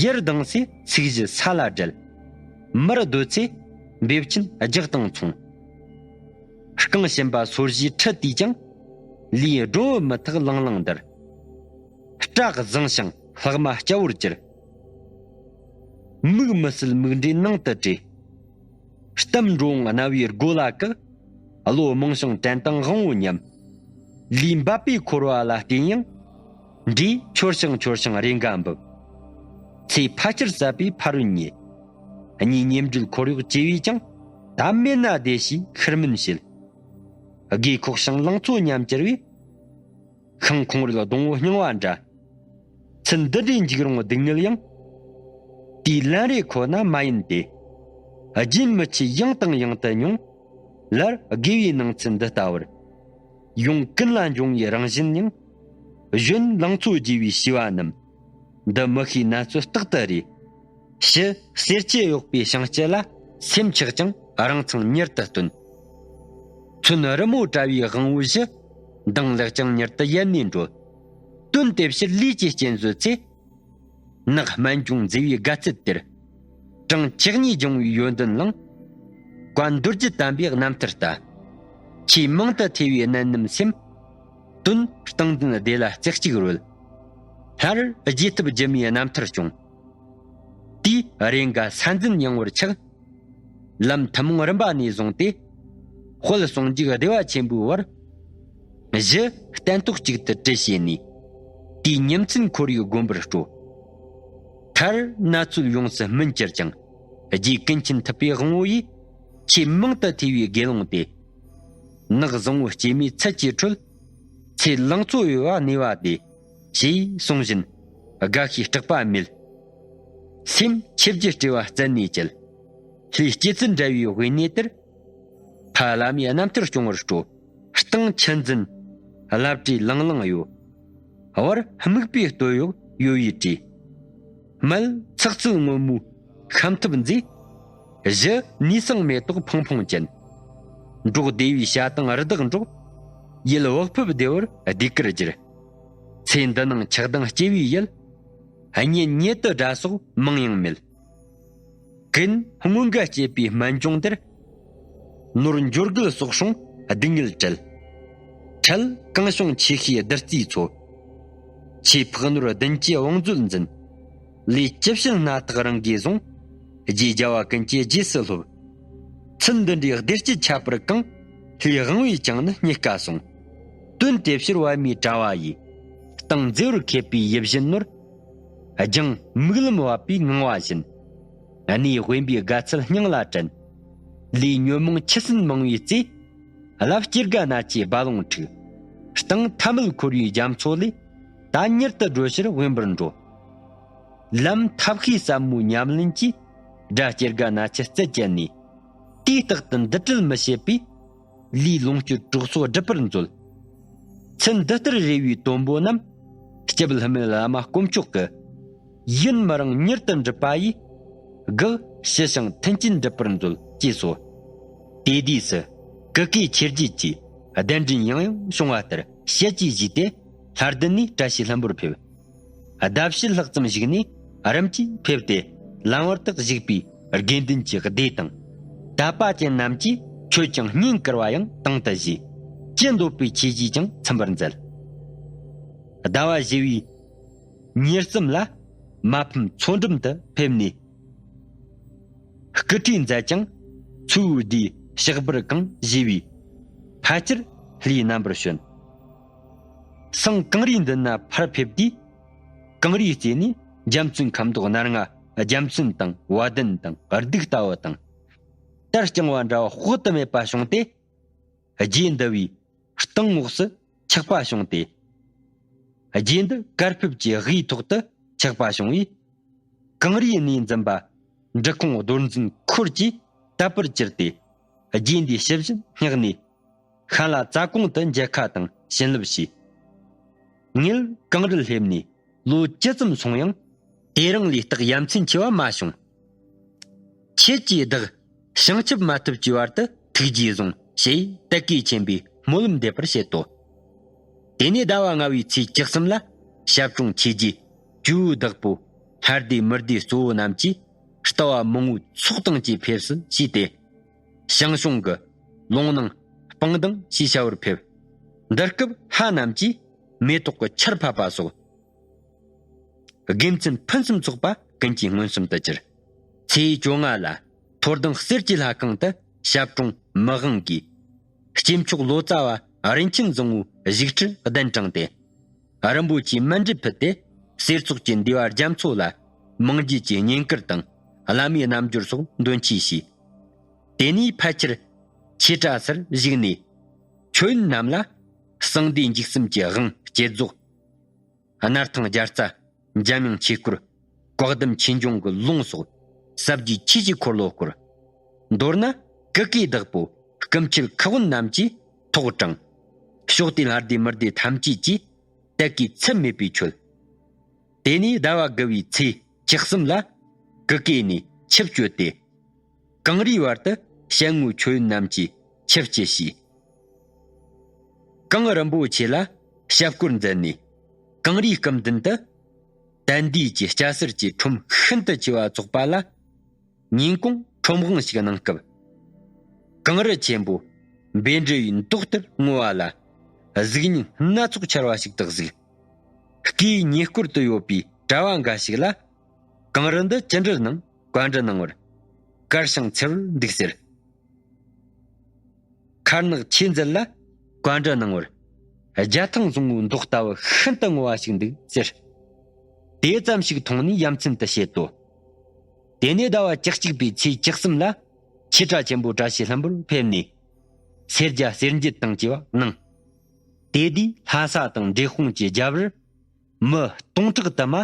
ཡར་ལྡང་ཚེ་ཚིག་བཞི་ས་ལ་བསྒྲིལ། མར་སྡོད་ཚེ་འབེབས་ཆེན་རྒྱག་དང་མཚུངས། རྐང་གཤིན་པ་སོར་བཞིའི་ཁྲི་དེས་ཀྱང་། ལུས་སྒྲོན་བུ་མི་ཐག་ལང་ལང་འདར། སྐྲ་གཟེངས་ཤིང་ལྷག་མ་སྐྱ་བོར་གྱུར། མིག་མི་སྲིད་མིག་འབྲས་ནང་དུ་བྲོས། གཏམ་འགྲོ་འོང་རྣ་བའི་སྒོ་ལ་བཀག། བློ་རྨོངས་ཤིང་དྲན་དང་དབང་བོ་ཉམས། ལུས་འབབ་པའི་འཁོར་བ་ལ་བརྟེན་ཡང་། འདྲིས་འཆོར་ཞིང་འཆོར་ཞིང་རེ་འགའ་འབབ། ཚེ་ཕལ་ཆེར་ཟད་པའི་ཕ་རོལ་ཉེ། གཉིས་ཉེ་འབྲེལ་འཁོར་གཡོག་བཅས་པས་ཀྱང་། ད་མེད་ན་བདེ་ཞེས་ཤི་རྨུན་བྱེད། དགོས་ཁོག་ཞིང་ལང་ཚོ་ཉམས་གྱུར་བས། ཤིང་ཁོང་རུལ་སྡོང་བོ་རྙིང་བ་འདྲ། ཚུལ་འདི་འདྲའི་འཇིགས་རུང་སྡུག་བསྔལ་ཡང་། དེའི་ལན་རེ་ཁོ་ན་མ་ཡིན་ཏེ། རྒྱུན་མི་ཆད་ཡང་དང་ཡང་དུ་མྱོང་། ལར་དགེ་བའི་ནང་ཚུལ་འདི་ལྟ་བུར། ཡོང་ཀུན་ལ་འབྱུང་བའི་རང་བཞིན་ཡང་། གཞོན་ལང་ཚོ་རྒྱས་པའི་ཤེས་པ་རྣམས། འདི་མི་ཤེས་ན་ཚོད་རྟག་ཏུ་རེ། ཕྱི་སེར་སྐྱ་གཡོགས་པའི་བྱང་སྐྱི་ལ། སེམས་ཆགས་ཀྱང་རང་མཚང་མྱུར་དུ་སྟོན། མཚོན་རི་མོ་བཀྲ་བའི་དབང་བོ་བཞི། མདངས་ལེགས་ཀྱང་མྱུར་དུ་ཡལ་ནས་འགྲོ། དོན་དེ་ཕྱིར་ལུས་ཀྱི་རྐྱེན་བཟོད་ཚེ། ནགས་སྨན་ལྗོངས་མཛེས་པའི་དགའ་ཚལ་དེར། གྲངས་བཅུ་གཉིས་སྦྱོང་བའི་ཡོན་ཏན་བླངས། བཀའ་མདོ་རྒྱུད་དམ་པའི་རྣམ་ཐར་ལྟ། ཆེས་མང་དུ་ཐོས་པའི་གནད་རྣམས་སེམས། དོན་སྟེང་འཛིན་བདེ་ལ་རྩེ་གཅིག་རོལ། སླར་རྒྱས་ཐུབ་སྒྱུ་མའི་རྣམ་ཐར་སྐྱོང་། དེས་རེ་འགའ་ས་འཛིན་ཡངས་པོར་ཆགས། ལམ་ཐུན་མོང་རིམ་པ་ནས་བཟུང་སྟེ། དཔལ་ཟུང་འཇུག་བདེ་བ་ཆེན་པོའི་བར། གཞི་སྟན་ཐོག་གཅིག་ཏུ་དྲིལ་བྱས་ནས། དེའི་ཉིན་མཚན་ཁོར་ཡུག་བསྒོམ་པར་སྤྲོ། མཐར་ན་ཚོད་ཡོངས་སུ་སྨིན་གྱུར་ཅིང་། རྗེ་ཀུན་མཁྱེན་ཐུབ་པའི་དབང་བོ་ཡིས། ཆེས་མང་དུ་ཐོས་པའི་དགེ་སློང་དེ། ནགས་བཟང་བོ་སྐྱེད་མོས་ཚལ་གྱི་ཁྲོད། ཚེ་ལང་ཚོ་གཡོ་བ་གནས་པ་དེ། ཞེས་གསུངས་བཞིན་དགའ་ཤས་སྐྲག་པ་མེད། སེམས་ཆེ་བརྗིད་སྤྲོས་པ་རྩད་ནས་བཅད། ལྷའི་སྐྱེད་ཚལ་འདྲ་བའི་དབེན་གནས་དེར། ཕ་བླ་མའི་རྣམ་ཐར་སྐྱོང་བར་སྤྲོ། སྟེང་ཆུ་འཛིན་བླ་བྲེ་ལང་ལང་གཡོ། བར་སྨུག་པའི་སྟོད་གཡོགས་གཡོ་བའི་བྲེ། མལ་ཚགས་ཚུད་སྔོན་མོའི་ཤམ་ཐབས་མཛེས། གཞི་ནུས་གསང་མེ་ཏོག་ཕུང་ཕུང་ཅན། འབྲོག་སྡེ་བའི་བྱ་དང་རི་དྭགས་འགྲོགས། ཡུལ་བག་ཕེབས་བདེ་བར་ཟློས་གར་བསྒྱུར། ཚེ་འདི་ནང་ཆགས་སྡང་སྐྱེ་བའི་ཡུལ། གཉེན་ཉེ་དུ་དགྲ་སོགས་མང་ཡང་མེད། ཀུན་སྔོན་འགའ་སྐྱེས་པའི་སྨན་ལྗོངས་དེར། ནོར་འབྱོར་རྒུད་སོག་སྲུང་སྡུག་བསྔལ་བྲལ། ཁྲལ་གང་བྱུང་ཆེ་ཤོས་བདུད་རྩིའི་མཚོ། ཆོས་འཕགས་ནོར་བདུན་གྱི་བང་མཛོད་འཛིན། ལས་ཅི་བྱེད་སྣ་ཐག་རང་གིས་བཟུང་། རྗེ་རྒྱལ་བ་ཀུན་གྱི་རྗེས་སུ་སློབ། ཚུལ་འདི་འདྲའི་བདེ་སྐྱིད་ཁྱད་པར་གང་། ལྷའི་དབང་བོས་ཀྱང་ནི་རྙེད་དཀའ་གསུངས། དོན་དེ་ཕྱིར་པདྨའི་དྲ་བ་ཡིས། སྟེང་མཛེས་པར་མཁས་པའི་ཡིད་བཞིན་ནོར། ལྗང་མིག་ལམ་བབས་པའི་ངང་བ་བཞིན། གནས་དབེན་པའི་དགའ་ཚལ་སྙིང་ལ་དྲན། ལས་ཉོན་མོངས་ཆུ་སྲིན་མང་བའི་རྩེ། བླ་སྐྱེ་རྒ་ན་འཆིའི་རྦ་ཀློང་འཁྲུགས། སྟེང་ཐ་མལ་འཁོར་བའི་རྒྱ་མཚོ་ལས། ད་མྱུར་དུ་སྒྲོལ་ཕྱིར་དབེན་པར་འགྲོ། ལམ་ཐབས་ཤེས་ཟབ་མོའི་ཉམས་ལེན་གྱིས། དགྲ་སྐྱེ་རྒ་ན་འཆི་རྩད་བཅད་ནས། དུས་རྟག་ཏུ་འདུལ་བྲལ་མི་བྱེད་པའི། ལས་ལོངས་སྤྱོད་གྲོགས་ཚོགས་སྒྲུབ་པར་མཛོད། ཚུལ་འདི་ལྟར་རེ་བའི་དོན་པོ་རྣམས། སྐྱབས་ལྷ་མོའི་བླ་མ་དཀོན་མཆོག་གི། ཡུན་མི་རིང་མྱུར་དུ་འགྲུབ་པ་ཡིས། བགེགས་ཞི་ཞིང་མཐུན་རྐྱེན་སྒྲུབ་པར་མཛོད་ཅེས་སོ། དེ་དུས་སུ། ཀུ་ཀའི་ཆོས་བརྒྱད་ཀྱི་གདན་འདྲེན་ཡང་ཡང་བྱུང་བ་ལྟར་ཞལ་གྱིས་བཞེས་ཏེ། ལྷ་ལྡན་ནས་བཀྲ་ཤིས་ལྷུན་པོར་ཕེབས། ཟླ་ཕྱེད་ལྷག་ཙམ་བཞུགས་ནས་རིམ་གྱིས་ཕེབས་ཏེ་ལམ་བར་དུ་བཞུགས་པའི་དགེ་འདུན་གྱི་སྡེ་དང་། དད་པ་ཅན་རྣམས་ཀྱིས་མཆོད་ཅིང་བསྙེན་བཀུར་བ་ཡང་དང་དུ་བཞེས། ཅི་འདོད་པའི་ཆོས་བཞེས་ཀྱང་ཚིམ་པར་མཛད། ཟླ་བ་བཞི་བའི་ཉེར་གསུམ་ལ་མ་ཕམ་མཚོ་འགྲམ་དུ་ཕེབས་ནས། སྐུ་ཁྲུས་མཛད་ཅིང་མཚོའི་རྡུལ་ཞག་འབུར་གང་བཞེས་པས། ཕལ་ཆེར་ལྷའི་རྣམ་པར་བྱོན། སང་གངས་རིའི་མདུན་ན་ཕར་ཕེབས་དུས། གངས་རིའི་རྩེ་ནས་རྒྱ་མཚོའི་ཁ་མདོག་སྣ་ལྔ། རྒྱ་མཚོན་དང་བ་དན་དང་གདུགས་ལྟ་བུ་དང་། དར་རྐྱང་བ་འདྲ་བ་དཔག་ཏུ་མེད་པ་བྱུང་སྟེ། རྗེ་འདི་བའི་གཏིང་ངོགས་སུ་ཆགས་པ་བྱུང་སྟེ། རྗེ་འདི་གར་ཕེབས་ཀྱི་དབུའི་ཐོག་ཏུ་ཆགས་པ་བྱུང་བས། གངས་རིའི་གནས་འཛིན་པ་འབྲི་གུང་རྡོར་འཛིན་འཁོར་གྱིས་དད་པར་གྱུར་ཏེ། རྗེ་འདིའི་ཞབས་ཕྱི་བསྙེགས་ནས། ཤན་ལྷ་རྩ་ཀོང་དུ་མཇལ་ཁ་དང་བྱིན་རླབས་བྱས། ངེད་གངས་རིར་སླེབས་ནས་ལོ་བཅུ་ཙམ་སོང་ཡང་། དེ་རིང་ལས་རྟགས་ཡ་མཚན་ཆེ་བ་མ་བྱུང་། ཁྱེད་ཀྱིས་བདག་བྱང་ཆུབ་མ་ཐོབ་ཀྱི་བར་དུ་ཐུགས་རྗེས་བཟུང་ཞེས་དད་གུས་ཆེན་པོས་སྨོན་ལམ་འདེབས་པར་བྱེད་དོ། དེ་ནས་ཟླ་བ་ལྔ་བའི་ཚེས་བཅུ་གསུམ་ལ་ ཞབས་དྲུང་ཆོས་རྗེ་ཇོ་བོའི་བདག་པོ་ལྷ་སྡེ་མི་སྡེ་གཙོ་བོ་རྣམས་ཀྱིས་ལྟ་བ་མང་བོའི་ཚོགས་དང་བཅས་ཕེབས་སུ་ཕྱིས་ཏེ། ཞང་ཞུང་གི་ལུང་ནང་སྤང་ལྡང་ཞེས་བྱ་བར་ཕེབས། འདི་སྐབས་ལྷ་རྣམས་ཀྱིས་མེ་ཏོག་གི་ཆར་ཕབ་པ་སོགས། དགེ་མཚན་ཕུན་སུམ་ཚོགས་པ་ཀུན་གྱིས་མངོན་སུམ་དུ་གྱུར། ཚེས་བཅོ་ལྔ་ལ་མཐོ་ལྡིང་གསེར་གྱི་ལྷ་ཁང་དུ་ཞབས་དྲུང་མི་དབང་གིས། སྐྱེས་མཆོག་ལོ་ཙཱ་བ་རིན་ཆེན་བཟང་བོའི་བཞུགས་ཁྲི་གདན་དྲངས་ཏེ། རིན་པོ་ཆེའི་མཎྜལ་ཕུལ་ཏེ། གསེར་ཚོགས་ཀྱི་འདུས་པ་རྒྱ་མཚོ་ལ་མང་འགྱེད་ཀྱི་བསྙེན་བཀུར་དང་བླ་མའི་རྣལ་འབྱོར་སོགས་འདོན་ཆས་བྱས། དེ་ནས་ཕལ་ཆེར་ཆོས་གྲྭ་སར་བཞུགས་ནས། མཆོད་ཡོན་རྣམས་ལ་གསང་བདེ་འཇིགས་གསུམ་གྱི་དབང་བསྐྱེད་རྫོགས། སྣར་ཐང་རྒྱལ་རྩ། འཇམ་དབྱངས་ཆོས་སྐོར། བཀའ་གདམས་ཆོས་འབྱུང་གི་ལུང་སོགས་ཟབ་རྒྱས་ཆོས་ཀྱི་འཁོར་ལོ་བསྐོར། མདོར་ན་ཀུ་ཀའི་བདག་པོ་སྐུ་མཆེད་ཁུ་དབོན་རྣམས་ཀྱིས་ཐོག་དྲངས། ཕྱོགས་དེའི་ལྷ་སྡེ་མི་སྡེ་ཐམས་ཅད་ཀྱིས་དད་གུས་ཚད་མེད་པས་མཆོད། དེ་ནས་ཟླ་བ་དགུ་བའི་ཚེས་བཅུ་གསུམ་ལ་ཀུ་ཀའི་ནས་ཆིབས་བསྐྱོད་དེ། གངས་རིའི་བར་དུ་ཞལ་ངོའི་མཆོད་ཡོན་རྣམས་ཀྱིས་ཆིབས་བསྐྱོད་བྱས། གངས་རིན་པོ་ཆེ་ལ་ཞབས་སྐོར་མཛད་ནས། གངས་རིའི་སྐུ་མདུན་དུ་དད་འདུས་ཀྱི་སྐྱ་སེར་གྱི་ཁྲོམ་ཤིན་ཏུ་ཆེ་བ་ཚོགས་པ་ལ། ཉིན་གུང་ཁྲོམ་དབང་ཞིག་གནང་སྐབས། གངས་རི་ཆེན་པོ་བཻ་ཌཱུརྱའི་མདོག་ལྟར་སྔོ་བ་ལ། གཟུགས་བརྙན་སྣ་ཚོགས་འཆར་བ་ཞིག་ཏུ་གཟིགས། སྐུའི་ཉེ་སྐོར་དུ་ཡོད་པའི་གྲྭ་བ་འགའ་ཞིག་ལ། གངས་རི་འདི་ཅི་འདྲར་སྣང་བཀའ་འདྲི་གནང་བར། དཀར་ཞིང་འཚེར་བར་འདུག་ཟེར། མཁར་ནག་ཆོས་མཛད་ལ་བཀའ་འདྲི་གནང་བར། རྒྱ་ཐང་བཟང་བོའི་མདོག་ལྟ་བུ་ཤིན་ཏུ་སྔོ་བ་ཞིག་འདུག་ཟེར། དེ་ཙམ་ཞིག་མཐོང་ནས་ཡ་མཚན་དུ་བྱེད་དོ། དེ་ནས་ཟླ་བ་བཅུ་གཅིག་པའི་ཚེས་བཅུ་གསུམ་ལ་ཆོས་གྲྭ་ཆེན་པོ་བཀྲ་ཤིས་ལྷུན་པོར་ཕེབས་ནས། སེར་སྐྱ་གསེར་འགྱེད་དང་བཅས་པ་གནང་། དེ་དུས་ལྷ་ས་དང་འབྲས་སྤུངས་ཀྱི་རྒྱབ་རིར་མི་སྟོང་ཕྲག་དུ་མ་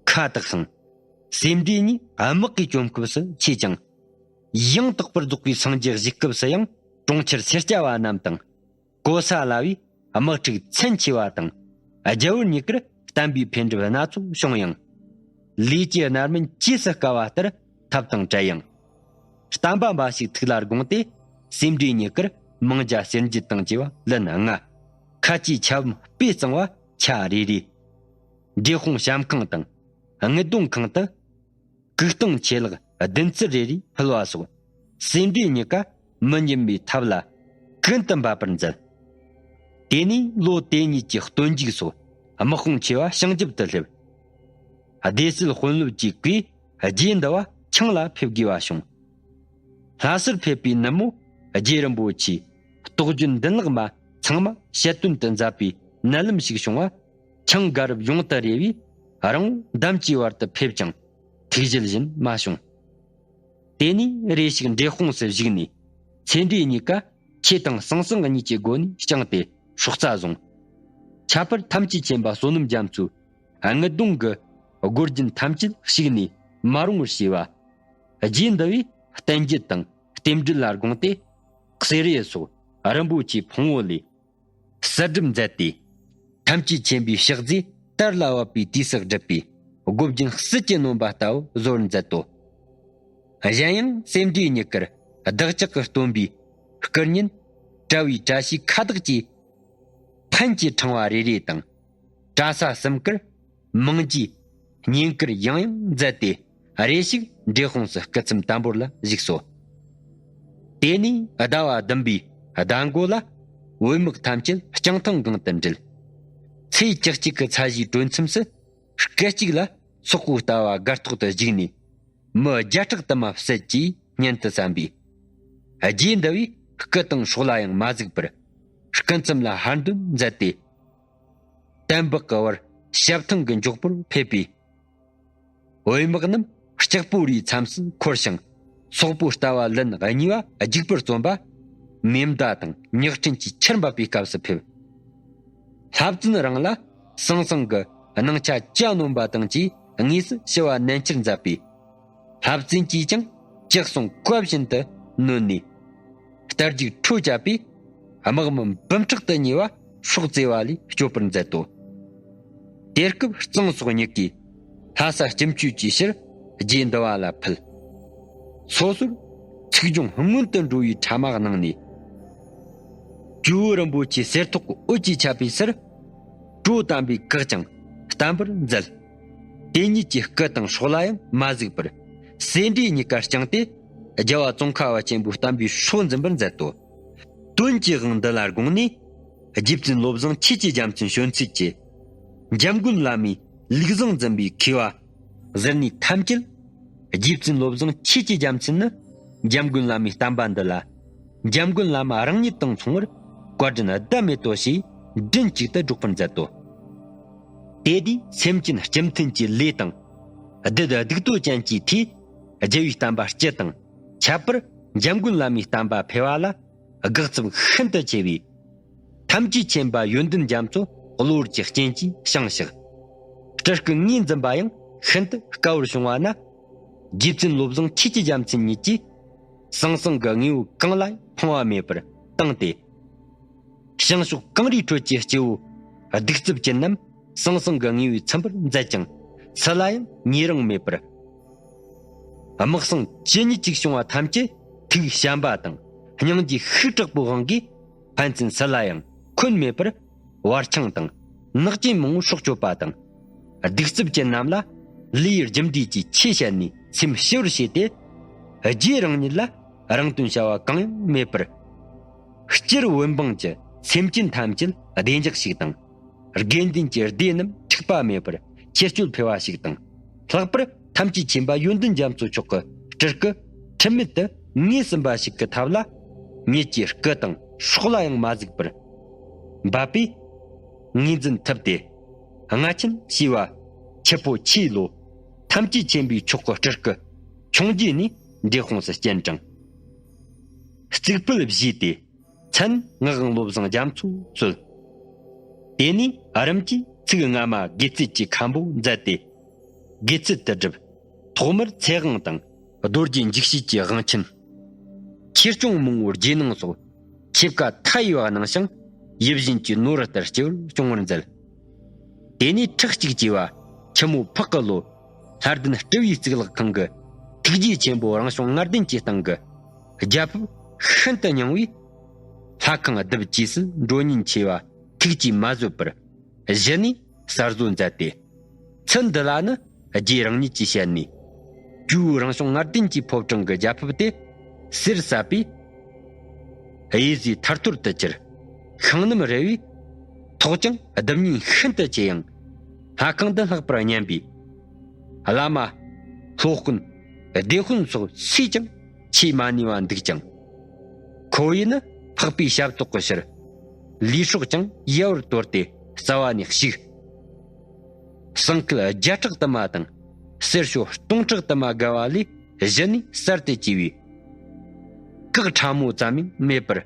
ཁ་བཏགས་ཤིང་། སེ་འབྲས་གཉིས་དམག་གིས་བཅོམ་སྐབས་སུ་མཆིས་ཀྱང་། ཡང་དག་པར་རྫོགས་པའི་སངས་རྒྱས་བཞུགས་སྐབས་སུ་ཡང་གྲོང་ཁྱེར་སེར་སྐྱ་བ་རྣམས་དང་། གོ་ས་ལ་བའི་དམག་འཁྲུག་ཚན་ཆེ་བ་དང་། རྒྱལ་པོར་ཉིད་ཀར་བསྟན་པའི་འཕེལ་འགྲིབ་སྣ་ཚོགས་བྱུང་ཡང་། ལས་ཀྱི་རྣམ་སྨིན་ཇེ་སུ་དཀའ་བ་ལྟར་ཐབས་དང་བྲལ་ཡང་། བསྟན་པ་འབའ་ཞིག་ཐུགས་ལ་དགོངས་ཏེ། སེ་འབྲས་གཉིས་ཀར་མང་ཇ་གསེར་འགྱེད་དང་བཅས་པ་ལན་ལྔ། ཁ་ཆེའི་ཆབ་དཔེ་གཙང་བ་ཆ་རེ་རེ། འབྲས་སྤུངས་བཤམས་ཁང་དང་། དངུལ་སྡོང་ཁང་དུ། གུག་སྟེང་ཆེ་ལག་བདུན་ཚུལ་རེ་རེ་ཕུལ་བ་སོགས། སེ་འབྲས་གཉིས་ཀ་མི་ཉམས་པའི་ཐབས་ལ་ཀུན་ཏུ་འབབ་པར་མཛད། དེ་ནས་ལོ་དེ་ཉིད་ཀྱི་སྟོན་མཇུག་སོགས་དམག་དཔུང་ཆེ་བ་བྱང་རྒྱབ་ཏུ་སླེབས། སྡེ་སྲིད་དཔོན་སློབ་ཀྱི་བཀས་རྗེ་འདི་བ་ཆང་ལ་ཕེབས་དགོས་པ་བྱུང་། ལྷ་སར་ཕེབས་པའི་ནུབ་མོ་རྗེ་རིན་པོ་ཆེའི་རྟོགས་བརྗོད་མདུན་ལེགས་མ་ཚང་མ་ཞལ་སྟོན་དུ་མཛད་པའི་མནལ་ལམ་ཞིག་བྱུང་བ། ཆང་དགའ་རབ་ཡོངས་དུ་རེ་བས་རང་འདམ་གྱི་བར་དུ་ཕེབས་ཀྱང་ཐུགས་བཞེད་བཞིན་མ་བྱུང་། དེ་ནས་རེ་ཞིག་འབྲས་སྤུངས་སུ་བཞུགས་ནས་སེ་འབྲས་གཉིས་ཀ་ཆོས་དང་ཟང་ཟིང་གཉིས་ཀྱི་སྒོ་ནས་བསྐྱངས་ཏེ་སྲོག་རྩ་བཟུང་། ཁྱད་པར་ཐམས་ཅད་མཁྱེན་པ་བསོད་ནམས་རྒྱ་མཚོའི་དངུལ་སྡོང་གི་སྒོ་རྒྱན་ཐམས་ཅད་བཤིག་ནས་མ་རུང་བར་བྱས་པ། རྗེ་འདི་བས་བསྟན་རྒྱུད་དང་རྟེན་འབྲེལ་ལ་དགོངས་ཏེ། གསེར་རས་སོགས་རིན་པོ་ཆེའི་ཕུང་བོ་ལས་གསེར་སྒྲིབ་མཛད་དེ། ཐམས་ཅད་མཁྱེན་པའི་ཕྱག་རྫས་དར་ལ་བབས་པའི་དུས་སུ་བསྒྲུབས་པའི་སྒོ་རྒྱན་གསེར་གྱི་ནོམ་པ་ལྟ་བུ་བཟོར་མཛད་དོ། གཞན་ཡང་སེ་འབྲས་གཉིས་ཀར་བདག་ཅག་གི་སྟོན་པའི་སྐུ་བརྙན་གྲྭ་བའི་བཀྲ་ཤིས་ཁ་བཏགས་ཀྱི་ཕན་གྱི་ཕྲེང་བ་རེ་རེ་དང་། གྲྭ་ས་གསུམ་ཀར་མང་ཇའི་བསྙེན་བཀུར་ཡང་ཡང་མཛད་དེ། རེ་ཞིག་འབྲས་སྤུངས་སུ་སྐུ་མཚམས་དམ་པོར་ལ་བཞུགས་སོ། དེ་ནས་ཟླ་བ་བདུན་པའི་ཟླ་མགོ་ལ་བོད་དམག་ཐམས་ཅད་སྤྱང་ཐང་སྒང་དུ་འདྲེད། ཚེས་བཅུ་གཅིག་གི་ཚ་གཞུག་གྲོལ་མཚམས་སུ་སྐད་ཅིག་ལ་སོག་པོའི་ལྟ་བ་དགའ་ཐོག་ཏུ་བཞུགས་ནས། མི་བརྒྱ་ཕྲག་དུ་མ་བསད་ཅེས་སྙན་དུ་བསམ་པས། རྗེ་འདི་བས་སྐུ་དང་སྲོག་ལ་ཡང་མ་གཟིགས་པར་སྐུ་མཚམས་ལ་ཧར་འདོན་མཛད་དེ། གཏན་པགས་ཀྱི་བར་ཞབས་ཐང་གི་མགྱོགས་པོར་ཕེབས་པས། བོད་དམག་རྣམས་ལྕགས་པོ་རིའི་མཚམས་སུ་འཁོར་ཞིང་། སོག་པོའི་ལྟ་བ་ལན་གཉིས་པ་རྒྱུག་པར་རྩོམ་པ། མེ་མདའ་དང་ཉག་ཕྲན་གྱིས་ཆར་འབབ་པའི་སྐབས་སུ་ཕེབས། ལྷ་བཙུན་རང་ལ་ཟང་ཟིང་གི་སྣང་ཆ་ཇ་ནོམ་པ་དང་བཅས་དངོས་སུ་ཞུ་བ་ནན་ཆེར་མཛད་པས། ལྷ་བཙུན་གྱིས་ཀྱང་ལྕགས་ཟུང་བཀའ་བཞིན་དུ་ནོན་ནས། རྟ་རྒྱུག་ཁྲོ་བཅད་པས་དམག་མི་འབུམ་ཕྲག་ཏུ་ཉེ་བ་སྲོག་བཙལ་བ་ལས་སྐྱོབ་པར་མཛད་དོ། དེ་སྐབས་གཙང་སོག་གཉིས་ཀས་ལྷ་ས་སྐྱིན་ཆུ་གྱི་ཕྱིར་རྗེ་འདི་བ་ལ་ཕུལ། སོ་སོར་ཚིག་སྦྱོང་སྔོན་དུ་འགྲོ་བའི་ཕྲ་མ་གནང་ནས། ཇོ་བོ་རིན་པོ་ཆེ་གསེར་ཐོག་གི་འོད་ཀྱིས་ཁྱབ་པའི་སར། གྲོ་དམ་པས་བཀག་ཅིང་བསྟན་པར་མཛད། དེ་ཉིད་ཀྱི་སྐུ་དང་སྲོག་ལ་ཡང་མ་གཟིགས་པར། སེ་འབྲས་གཉིས་ཀ་བརྐྱངས་ཏེ། རྒྱལ་བ་ཙོང་ཁ་པ་ཆེན་པོའི་བསྟན་པའི་སྲོག་འཛིན་པར་མཛད་དོ། དོན་གྱི་དབང་འདི་ལ་དགོངས་ནས། རྗེ་བཙུན་བློ་བཟང་ཆོས་ཀྱི་རྒྱལ་མཚན་བྱོན་ཚུལ་གྱི། འཇམ་མགོན་བླ་མའི་ལུགས་བཟང་འཛིན་པའི་མཁས་པ། ཟུར་གནས་ཐམས་ཅད། རྗེ་བཙུན་བློ་བཟང་ཆོས་ཀྱི་རྒྱལ་མཚན་ནི། འཇམ་མགོན་བླ་མའི་བསྟན་པ་འདི་ལ། འཇམ་མགོན་བླ་མ་རང་ཉིད་དང་མཚུངས་པར། བཀའ་དྲིན་ཟླ་མེད་དོ་ཞེས། མགྲིན་གཅིག་ཏུ་སྒྲོག་པར་མཛད་དོ། དེ་དུས་སེམས་ཅན་སྤྱི་མཐུན་གྱི་ལས་དང་། བདུད་སྡིག་ཏོ་ཅན་གྱི་མཐུས། རྒྱལ་བའི་བསྟན་པ་སྤྱི་དང་། ཁྱད་པར་འཇམ་མགོན་བླ་མའི་བསྟན་པ་འཕེལ་བ་ལ། དགག་ཚབས་ཤིན་ཏུ་ཆེ་བས། ཐམས་ཅད་མཁྱེན་པ་ཡོན་ཏན་རྒྱ་མཚོ་གློ་བུར་གྱི་རྐྱེན་གྱིས་བྱང་ཞག་སྤྲུལ་སྐུ་ངོས་འཛིན་པ་ཡང་ཤིན་ཏུ་དཀའ་བར་བྱུང་བ་ན། རྗེ་བཙུན་བློ་བཟང་ཆོས་ཀྱི་རྒྱལ་མཚན་ཉིད་ཀྱིས། ཟང་ཟིང་གི་དངོས་པོ་གང་ལ་ཕངས་པ་མེད་པར་བཏང་སྟེ། བྱང་ཕྱོགས་གངས་རིའི་ཁྲོད་ཀྱི་སྐྱེ་བོ། གདུག་རྩུབ་ཅན་རྣམས་ཟང་ཟིང་གི་དངོས་པོས་ཚིམ་པར་མཛད་ཅིང་། སུ་ལ་ཡང་ཉེ་རིང་མེད་པར། དམག་ཟིང་ཇི་སྙེད་ཅིག་བྱུང་བ་ཐམས་ཅད་ཐུགས་བྱམས་པ་དང་སྙིང་རྗེ་ཤུགས་དྲག་པོའི་དབང་གིས། ཕན་ཚུན་སུ་ལ་ཡང་འཁོན་མེད་པར། བར་ཆང་དང་ནག་ཅན་མང་པོ་སྲོག་གཅོད་པ་དང་། གདུག་རྩུབ་ཅན་རྣམས་ལ་ལུས་རྒྱུ་འབྲས་ཀྱི་ཆོས་བཤད་ནས་སེམས་ཞི་བར་བྱས་ཏེ། རྗེ་རང་ཉིད་ལ་རང་དོན་བྱ་བ་གང་ཡང་མེད་པར། སྤྱིར་བོད་འབངས་ཀྱི་སེམས་ཅན་ཐམས་ཅད་བདེ་འཇགས་ཤིག་དང་། དགེ་འདུན་གྱི་སྡེ་རྣམས་འཁྲུག་པ་མེད་པར་ཁྱད་ཆོས་འཕེལ་བ་ཞིག་དང་། ལྷག་པར་ཐམས་ཅད་མཁྱེན་པ་ཡོན་ཏན་རྒྱ་མཚོ་མཆོག་གི་སྤྲུལ་སྐུ་ཁྲིམས་མེད་དུ་ངོས་ཟིན་པ་ཞིག་གི་ཐབས་ལ། ཉིད་ཀྱི་སྐུ་དང་སྲོག་ལ་ཡང་མ་གཟིགས་པར་འབད་པས། ངོས་འཛིན་ཐུབ་སྟེ། རྔ་ཆེན་ཞེས་པ་ཆུ་ཕོ་ཆེའི་ལོ། ཐམས་ཅད་མཁྱེན་པའི་མཆོག་གི་སྤྲུལ་སྐུ་འཁྱོངས་རྒྱུ་ནས་འབྲས་སྤུངས་སུ་སྤྱན་དྲངས། རྩིག་ཕུད་བཞེས་ཏེ། མཚན་ངག་དབང་བློ་བཟང་རྒྱ་མཚོ་གསོལ། དེ་ནས་རིམ་གྱིས་ཚིག་སྔ་མ་དགེ་ཚུལ་གྱི་མཁན་པོ་མཛད་དེ། དགེ་ཚུལ་དུ་བསྒྲུབས། ཐོག་མར་ཚེ་དབང་དང་རྡོ་རྗེ་འཇིགས་བྱེད་ཀྱི་དབང་ཆེན། ཆོས་སྐྱོང་མང་པོ་རྗེས་གནང་སོགས་ཆོས་བཀའ་མཐའ་ཡས་པ་གནང་ཞིང་། ཡིད་བཞིན་གྱི་ནོར་བུ་ལྟར་སྤྱི་བོར་སྐྱོང་བར་མཛད། དེ་ནས་ཁྲག་གཅིག་ཅེས་པ་ཆུ་མོ་ཕག་གི་ལོ། ལྷ་ལྡན་སྤྲུལ་བའི་གཙུག་ལག་ཁང་གི་ཐུགས་རྗེ་ཆེན་པོ་རང་བྱུང་ལྔ་ལྡན་གྱི་སྟེང་གི་རྒྱ་ཕིབས་ཤིན་ཏུ་རྙིང་བས། ལྷ་ཁང་ལྡེབས་རྗེས་སུ་འགྲོ་ཉེན་ཆེ་བ་ཐུགས་ཀྱིས་མ་བཟོད་པར་གཞི་ནས་གསར་བཟོ་མཛད་དེ། ཚུལ་འདི་ལ་ནི་རྗེ་རང་ཉིད་ཀྱིས་བཤད་ནས། ཇོ་བོའི་རང་བྱུང་ལྔ་ལྡན་གྱི་ཕོ་བྲང་གི་རྒྱ་ཕིབས་དེ་གསེར་བསྲེས་པས། གཡས་ཟོས་ཐར་ཐོར་དུ་གྱུར། ཤིང་རྣམས་རལ་བས། ཐོག་ཀྱང་ལྡེབས་ཉེན་ཤིན་ཏུ་ཆེ་ཡང་། ལྷ་ཁང་འདི་ལྷག་པར་སྙན་པས། བླ་མ་སློབ་དཔོན་སྡེ་དཔོན་སོགས་སུས་ཀྱང་ཆེས་མ་ནུས་པ་འདུག་ཅིང་། ཁོ་བོས་ནི་འཕགས་པའི་ཞབས་ཏོག་གི་ཕྱིར། ལུས་སྲོག་ཀྱང་ཡལ་བར་དོར་ཏེ་རྩ་བ་ནས་བཞུགས། ཟངས་སྐུད་བརྒྱ་ཕྲག་དུ་མ་དང་། གསེར་ཞོ་སྟོང་ཕྲག་དུ་མ་བརྒལ་བ་ལས་གཞི་ནས་གསར་དུ་བཅོས་པའི་སྐག་ཕྲ་མོ་ཙམ་ཡང་མེད་པར།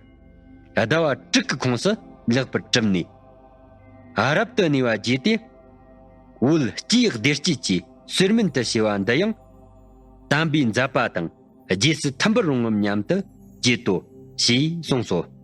ཟླ་བ་དྲུག་གི་ཁོངས་སུ་ལེགས་པར་གྲུབ་ནས། རབ་ཏུ་གནས་པ་བརྗོད་དེ། འོད་ལྕེ་ཡག་བདེ་སྐྱིད་ཀྱི་གསེར་མིན་དུ་བྱེད་པ་འདི་ཡང་། དམ་པའི་མཛད་པ་དང་རྗེས་སུ་མཐུན་པར་རུང་ངམ་སྙམ་དུ་བརྗོད་དོ། ཞེས་གསུངས་སོ།